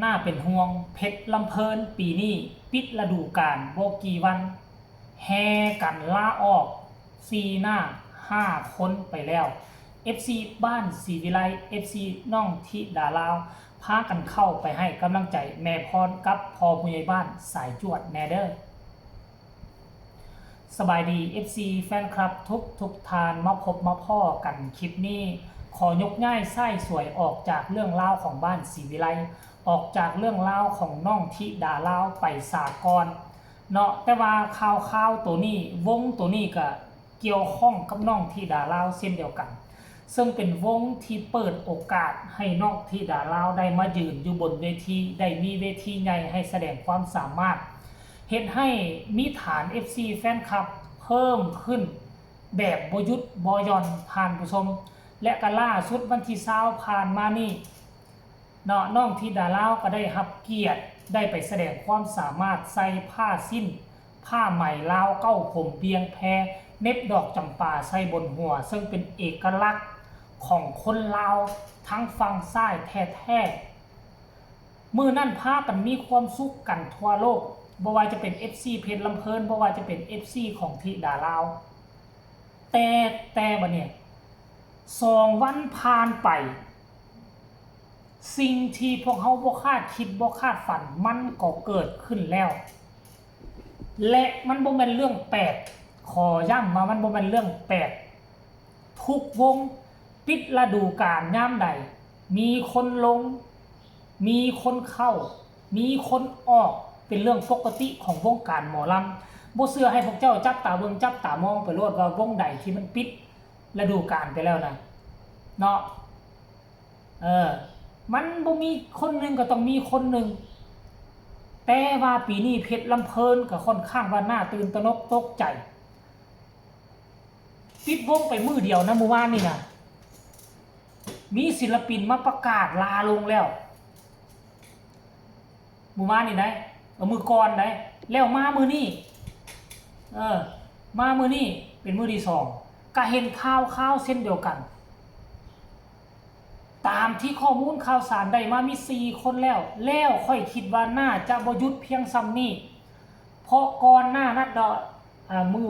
ໜ້າເປັນຫ່ວງ ເພັດລຳເພີນປີນີ້ປິດລະດູການບໍ່ກີ່ວັນ ແຫ່ກັນລາອອກສີ່ໜ້າຫ້າຄົນໄປແລ້ວ. ເອັຟຊີບ້ານສີວິໄລ ເອັຟຊີນ້ອງທິດາລາວ ພາກັນເຂົ້າໄປໃຫ້ກຳລັງໃຈແມ່ພອນກັບພໍ່ຜູ້ໃຫຍ່ບ້ານສາຍຈວດແດ່ເດີ້. ສະບາຍດີ ເອັຟຊີ ແຟນຄລັບທຸກໆທ່ານ ມາພົບມາພໍ້ກັນຄລິບນີ້ ຂໍຍົກຍ້າຍຊາຍສວຍອອກຈາກເລື່ອງລາວຂອງບ້ານສີວິໄລ ອອກຈາກເລື່ອງລາວຂອງນ້ອງທິດາລາວໄປສາກ່ອນເນາະ. ແຕ່ວ່າຂ່າວໆໂຕນີ້ ວົງໂຕນີ້ກະກ່ຽວຂ້ອງກັບນ້ອງທິດາລາວເຊັ່ນດຽວກັນ ເຊິ່ງເປັນວົງທີ່ເປີດໂອກາດໃຫ້ນ້ອງທິດາລາວໄດ້ມາຢືນຢູ່ບົນເວທີ ໄດ້ມີເວທີໃຫຍ່ໃຫ້ສະແດງຄວາມສາມາດ ເຮັດໃຫ້ມີຖານ ເອັຟຊີ ແຟນຄລັບເພີ່ມຂຶ້ນແບບບໍ່ຢຸດບໍ່ຢ່ອນ ທ່ານຜູ້ຊົມ. ແລະກະລ່າສຸດວັນທີຊາວຜ່ານມານີ້ເນາະ ນ້ອງທິດາລາວກະໄດ້ຮັບກຽດໄດ້ໄປສະແດງຄວາມສາມາດໃສ່ຜ້າສິ້ນ ຜ້າໄໝລາວເກົ້າຜົມບຽງແພ ເໜັບດອກຈຳປາໃສ່ບົນຫົວ ເຊິ່ງເປັນເອກະລັກຂອງຄົນລາວທາງຝັ່ງຊ້າຍແທ້ໆ. ມື້ນັ້ນພາກັນມີຄວາມສຸກກັນທົ່ວໂລກ ບໍ່ວ່າຈະເປັນ ເອັຟຊີ ເພັດລຳເພີນ ບໍ່ວ່າຈະເປັນ ເອັຟຊີ ຂອງທິດາລາວ. ແຕ່ ແຕ່ບັດນີ້ ສອງວັນຜ່ານໄປ ສິ່ງທີ່ພວກເຮົາບໍ່ຄາດຄິດບໍ່ຄາດຝັນ ມັນກໍເກີດຂຶ້ນແລ້ວ ແລະ ມັນບໍ່ແມ່ນເລື່ອງແປກ. ຂໍຢ້ຳວ່າມັນບໍ່ແມ່ນເລື່ອງແປກ. ທຸກວົງປິດລະດູການຍາມໃດ ມີຄົນລົງ ມີຄົນເຂົ້າ ມີຄົນອອກ ເປັນເລື່ອງປົກກະຕິຂອງວົງການໝໍລຳ. ບໍ່ເຊື່ອໃຫ້ພວກເຈົ້າຈັບຕາເບິ່ງ ຈັບຕາມອງໄປໂລດວ່າວົງໃດທີ່ມັນປິດລະດູການໄປແລ້ວນະ ເນາະ. ເອີ ມັນບໍ່ມີຄົນໜຶ່ງກໍຕ້ອງມີຄົນໜຶ່ງ. ແຕ່ວ່າປີນີ້ເພັດລຳເພີນກໍຄ່ອນຂ້າງວ່າໜ້າຕື່ນຕະໜົກຕົກໃຈ. ປິດວົງໄປມື້ດຽວນະ ມື້ວານນີ້ນະ ມີສິນລະປິນມາປະກາດລາລົງແລ້ວ. ມື້ວານນີ້ໄດ໋ ເອີ ມື້ກ່ອນໄດ໋ ແລ້ວມາມື້ນີ້ ເອີ ມາມື້ນີ້ເປັນມື້ທີສອງ ກະເຫັນຂ່າວຄາວເຊັ່ນດຽວກັນ. ຕາມທີ່ຂໍ້ມູນຂ່າວສານໄດ້ມາມີສີ່ຄົນແລ້ວ ແລ້ວຂ້ອຍຄິດວ່າໜ້າຈະບໍ່ຢຸດພຽງຊ່ຳນີ້ ເພາະກ່ອນໜ້ານັ້ນເນາະ ອາ ມື້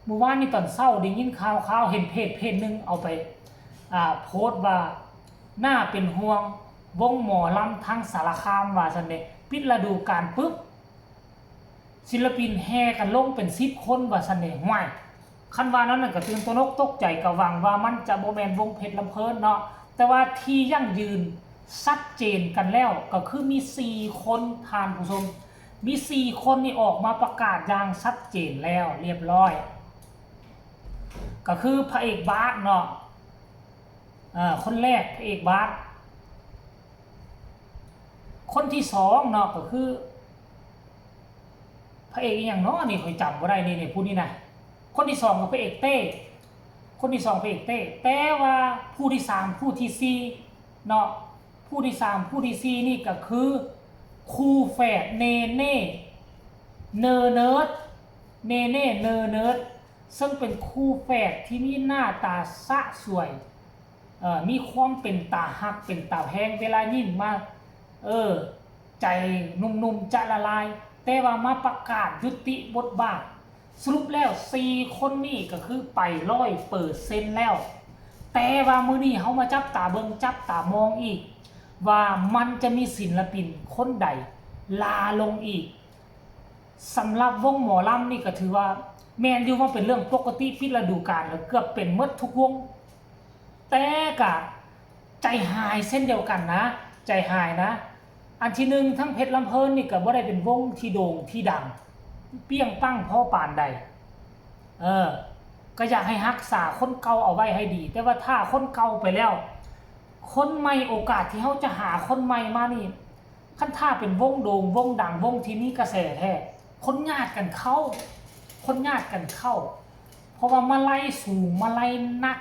ມື້ວານນີ້ຕອນເຊົ້າໄດ້ຍິນຂ່າວຄາວ ເຫັນເພຈເພຈໜຶ່ງເອົາໄປ ອາ ໂພສວ່າ ໜ້າເປັນຫ່ວງວົງໝໍລຳທາງສາລະຄາມ ວ່າຊັ້ນເດ ປິດລະດູການປຶບ ສິນລະປິນແຫ່ກັນລົງເປັນສິບຄົນວ່າຊັ້ນເດ. ຫ້ວຍ ຄັນວ່າແນວນັ້ນກະຕື່ນຕະໜົກຕົກໃຈ ກະຫວັງວ່າມັນຈະບໍ່ແມ່ນວົງເພັດລຳເພີນເນາະ. ແຕ່ວ່າທີ່ຢັ້ງຢືນຊັດເຈນກັນແລ້ວ ກະຄືມີສີ່ຄົນ ທ່ານຜູ້ຊົມ ມີສີ່ຄົນນີ້ອອກມາປະກາດຢ່າງຊັດເຈນແລ້ວລຽບຮ້ອຍ ກະຄືພະເອກບາດເນາະ ເອີ ຄົນແລກພະເອກບາດ ຄົນທີສອງເນາະ ກໍຄື ພະເອກອີ່ຫຍັງເນາະ ນີ້ຂ້ອຍຈຳບໍ່ໄດ້ນີ້ ນີ້ຜູ້ນີ້ນະ. ຄົນທີສອງກໍພະເອກເຕ້ ຄົນທີສອງພະເອກເຕ້ ແຕ່ວ່າຜູ້ທີສາມ ຜູ້ທີສີ່ເນາະ ຜູ້ທີສາມ ຜູ້ທີສີ່ນີ້ກໍຄືຄູ່ແຝດເນເນ່ ເນີເນີດ ເນເນ່ ເນີເນີດ ເຊິ່ງເປັນຄູ່ແຝດທີ່ມີໜ້າຕາສະສວຍ ເອີ ມີຄວາມເປັນຕາຮັກເປັນຕາແພງ ເວລາຍິ້ມມາ ເອີ ໃຈໜຸ່ມໆຈະລະລາຍ ແຕ່ວ່າມາປະກາດຍຸຕິບົດບາດ. ສະຫຼຸບແລ້ວສີ່ຄົນນີ້ກໍຄືໄປຮ້ອຍເປີເຊັນແລ້ວ ແຕ່ວ່າມື້ນີ້ເຮົາມາຈັບຕາເບິ່ງຈັບຕາມອງອີກ ວ່າມັນຈະມີສິນລະປິນຄົນໃດລາລົງອີກ. ສຳລັບວົງໝໍລຳນີ້ກໍຖືວ່າແມ່ນຢູ່ວ່າເປັນເລື່ອງປົກກະຕິ ປິດລະດູການແລ້ວ ເກືອບເປັນໝົດທຸກວົງ ແຕ່ກະໃຈຫາຍເຊັ່ນດຽວກັນນະ ໃຈຫາຍນະ. ອັນທີໜຶ່ງ ທັງເພັດລຳເພີນນີ້ກະບໍ່ໄດ້ເປັນວົງທີ່ໂດ່ງທີ່ດັງ ປຽງປັງພໍປານໃດ ເອີ ກະຢາກໃຫ້ຮັກສາຄົນເກົ່າເອົາໄວ້ໃຫ້ດີ ແຕ່ວ່າຖ້າຄົນເກົ່າໄປແລ້ວ ຄົນໃໝ່ ໂອກາດທີ່ເຮົາຈະຫາຄົນໃໝ່ມານີ້ ຄັນຖ້າເປັນວົງໂດ່ງ ວົງດັງ ວົງທີ່ມີກະແສແທ້ ຄົນຍາດກັນເຂົ້າ ຄົນຍາດກັນເຂົ້າ ເພາະວ່າມາໄລ່ສູງ ມາໄລ່ໜັກ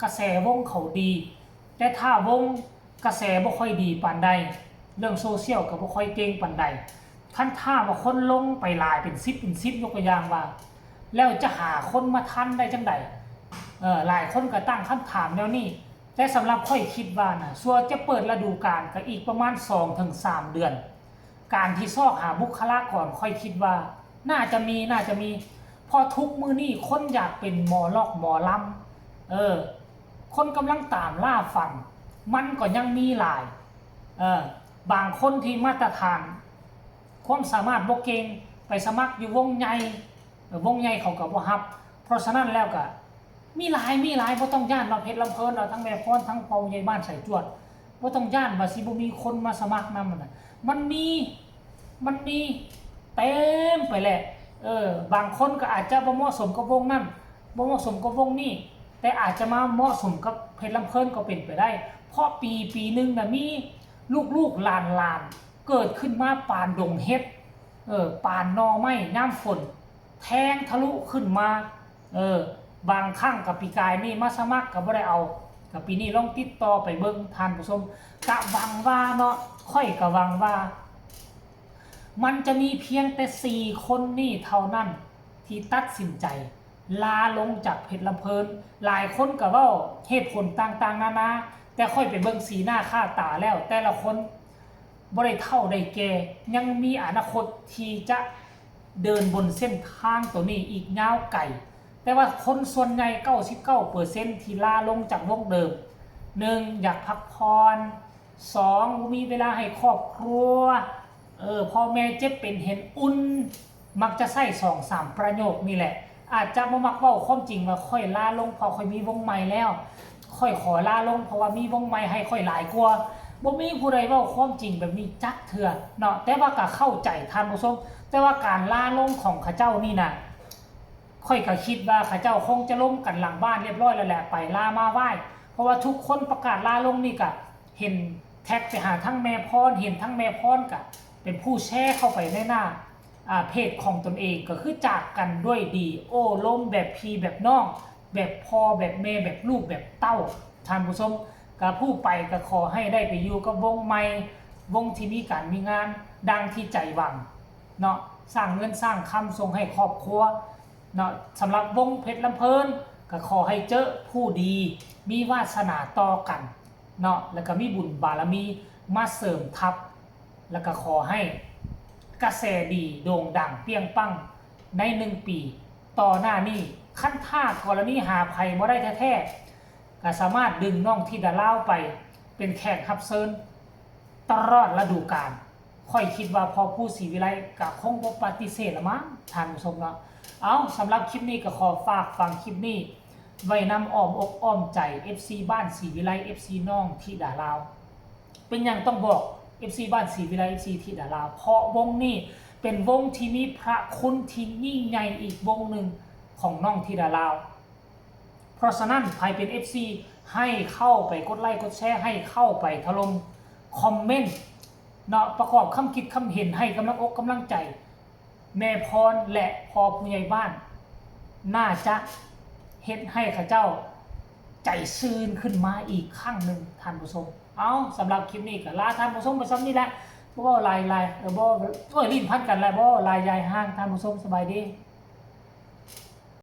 ກະແສວົງເຂົາດີ. ແຕ່ຖ້າວົງກະແສບໍ່ຄ່ອຍດີປານໃດ ເລື່ອງໂຊຊຽວກໍບໍ່ຄ່ອຍເກັ່ງປານໃດ ຄັນຖ້າວ່າຄົນລົງໄປຫຼາຍເປັນສິບເປັນສິບ ຍົກຕົວຢ່າງວ່າ ແລ້ວຈະຫາຄົນມາທັນໄດ້ຈັ່ງໃດ? ເອີ ຫຼາຍຄົນກໍຕັ້ງຄຳຖາມແນວນີ້ ແຕ່ສຳລັບຂ້ອຍຄິດວ່ານະ ສ່ວນຈະເປີດລະດູການກໍອີກປະມານສອງເຖິງສາມເດືອນ. ການທີ່ຊອກຫາບຸກຄະລາກອນ ຂ້ອຍຄິດວ່າໜ້າຈະມີ, ໜ້າຈະມີ ເພາະທຸກມື້ນີ້ຄົນຢາກເປັນໝໍລັອກໝໍລຳ, ເອີ ຄົນກຳລັງຕາມລ່າຝັນ ມັນກໍຍັງມີຫຼາຍ. ເອີ ບາງຄົນທີ່ມາດຕະຖານຄວາມສາມາດບໍ່ເກັ່ງ ໄປສະໝັກຢູ່ວົງໃຫຍ່, ວົງໃຫຍ່ເຂົາກໍບໍ່ຮັບ. ເພາະສະນັ້ນແລ້ວກໍມີຫຼາຍ, ມີຫຼາຍ, ບໍ່ຕ້ອງຢ້ານວ່າເພັດລຳເພີນ ເອົາທັງແມ່ພອນ ທັງພໍ່ໃຫຍ່ບ້ານສາຍຈວດ, ບໍ່ຕ້ອງຢ້ານວ່າຊິບໍ່ມີຄົນມາສະໝັກນຳຫັ້ນນະ. ມັນມີ, ມັນມີເຕັມໄປແຫຼະ. ເອີ ບາງຄົນກໍອາດຈະບໍ່ເໝາະສົມກັບວົງນັ້ນ, ບໍ່ເໝາະສົມກັບວົງນີ້, ແຕ່ອາດຈະມາເໝາະສົມກັບເພັດລຳເພີນກໍເປັນໄປໄດ້. ເພາະປີ, ປີໜຶ່ງນະ ມີລູກໆຫຼານໆ ເກີດຂຶ້ນມາປານດົງເຫັດ, ເອີ ປານໜໍ່ໄມ້ຍາມຝົນ ແທງທະລຸຂຶ້ນມາ. ເອີ ບາງຄັ້ງກໍປີກາຍນີ້ມາສະໝັກກໍບໍ່ໄດ້ເອົາ, ກໍປີນີ້ລອງຕິດຕໍ່ໄປເບິ່ງທ່ານຜູ້ຊົມ. ກະຫວັງວ່າເນາະ, ຂ້ອຍກະຫວັງວ່າ ມັນຈະມີພຽງແຕ່ສີ່ຄົນນີ້ເທົ່ານັ້ນທີ່ຕັດສິນໃຈລາລົງຈາກເພັດລຳເພີນ. ຫຼາຍຄົນກໍເວົ້າເຫດຜົນຕ່າງໆນານາ, ແຕ່ຂ້ອຍໄປເບິ່ງສີໜ້າຄ່າຕາແລ້ວ ແຕ່ລະຄົນ ບໍ່ໄດ້ເຖົ້າໄດ້ແກ່, ຍັງມີອະນາຄົດທີ່ຈະເດີນບົນເສັ້ນທາງໂຕນີ້ອີກຍາວໄກ. ແຕ່ວ່າຄົນສ່ວນໃຫຍ່ ເກົ້າສິບເກົ້າເປີເຊັນ ທີ່ລາລົງຈາກວົງເດີມ, ໜຶ່ງ ຢາກພັກຜ່ອນ, ສອງ ບໍ່ມີເວລາໃຫ້ຄອບຄົວ, ເອີ ພໍ່ແມ່ເຈັບເປັນເຫັນອຸ່ນ, ມັກຈະໃຊ້ສອງສາມປະໂຫຍກນີ້ແຫຼະ. ອາດຈະບໍ່ມັກເວົ້າຄວາມຈິງວ່າ ຂ້ອຍລາລົງເພາະຂ້ອຍມີວົງໃໝ່ແລ້ວ, ຂ້ອຍຂໍລາລົງເພາະວ່າມີວົງໃໝ່ໃຫ້ຂ້ອຍຫຼາຍກວ່າ. ບໍ່ມີຜູ້ໃດເວົ້າຄວາມຈິງແບບນີ້ຈັກເທື່ອເນາະ, ແຕ່ວ່າກໍເຂົ້າໃຈທ່ານຜູ້ຊົມ. ແຕ່ວ່າການລາລົງຂອງເຂົາເຈົ້ານີ້ນະ ຂ້ອຍກໍຄິດວ່າເຂົາເຈົ້າຄົງຈະລົມກັນຫຼັງບ້ານລຽບຮ້ອຍແລ້ວແຫຼະ, ໄປລາມາໄຫວ້, ເພາະວ່າທຸກຄົນປະກາດລາລົງນີ້ ກໍເຫັນແທັກໄປຫາທັງແມ່ພອນ, ເຫັນທັງແມ່ພອນກໍເປັນຜູ້ແຊເຂົ້າໄປໃນໜ້າ ອ່າ ເພຈຂອງຕົນເອງ ກໍຄືຈາກກັນດ້ວຍດີ, ໂອ້ລົມແບບພີ່ແບບນ້ອງ, ແບບພໍ່ແບບແມ່, ແບບລູກແບບເຕົ້າ. ທ່ານຜູ້ຊົມ, ກໍຜູ້ໄປກໍຂໍໃຫ້ໄດ້ໄປຢູ່ກັບວົງໃໝ່, ວົງທີ່ມີການມີງານ ດັ່ງທີ່ໃຈຫວັງເນາະ, ສ້າງເງິນສ້າງຄຳສົ່ງໃຫ້ຄອບຄົວເນາະ. ສຳລັບວົງເພັດລຳເພີນ ກໍຂໍໃຫ້ເຈີຜູ້ດີ, ມີວາສະໜາຕໍ່ກັນເນາະ, ແລ້ວກໍມີບຸນບາລະມີມາເສີມທັບ. ແລ້ວກໍຂໍໃຫ້ກະແສດີໂດ່ງດັງປ່ຽງປັງໃນໜຶ່ງປີຕໍ່ໜ້ານີ້. ຄັນຖ້າກໍລະນີຫາໃຜບໍ່ໄດ້ແທ້ໆ ກໍສາມາດດຶງນ້ອງທິດາລາວໄປເປັນແຂກຮັບເຊີນຕະຫຼອດລະດູການ. ຂ້ອຍຄິດວ່າພໍ່ພູສີວິໄລກໍຄົງບໍ່ປະຕິເສດລະມັ້ງທ່ານຜູ້ຊົມເນາະ. ເອົາ, ສຳລັບຄລິບນີ້ກໍຂໍຝາກຝັງຄລິບນີ້ໄວ້ນຳອ້ອມອົກອ້ອມໃຈ ເອັຟຊີ ບ້ານສີວິໄລ, ເອັຟຊີ ນ້ອງທິດາລາວ. ເປັນຫຍັງຕ້ອງບອກ ເອັຟຊີ ບ້ານສີວິໄລ, ເອັຟຊີ ທິດາລາວ? ເພາະວົງນີ້ເປັນວົງທີ່ມີພະຄຸນທີ່ຍິ່ງໃຫຍ່ອີກວົງໜຶ່ງຂອງນ້ອງທິດາລາວ. ເພາະສະນັ້ນ ໃຜເປັນ ເອັຟຊີ ໃຫ້ເຂົ້າໄປກົດໄລ້ກົດແຊ, ໃຫ້ເຂົ້າໄປຖະຫຼົ່ມຄອມເມັນເນາະ, ປະກອບຄຳຄິດຄຳເຫັນ, ໃຫ້ກຳລັງອົກກຳລັງໃຈ ແມ່ພອນ ແລະ ພໍ່ຜູ້ໃຫຍ່ບ້ານ ໜ້າຈະເຮັດໃຫ້ເຂົາເຈົ້າໃຈຊື່ນຂຶ້ນມາອີກຄັ້ງໜຶ່ງທ່ານຜູ້ຊົມ. ເອົາ, ສຳລັບຄລິບນີ້ກໍລາທ່ານຜູ້ຊົມໄປສ່ຳນີ້ແຫຼະ. ບໍ່ເວົ້າຫຼາຍ, ຫຼາຍ, ເອີ, ບໍ່, ໂອ້ຍ, ລີ້ນພັນກັນຫຼາຍ, ບໍ່ເວົ້າຫຼາຍຍາຍຫ່າງ. ທ່ານຜູ້ຊົມ, ສະບາຍດີ.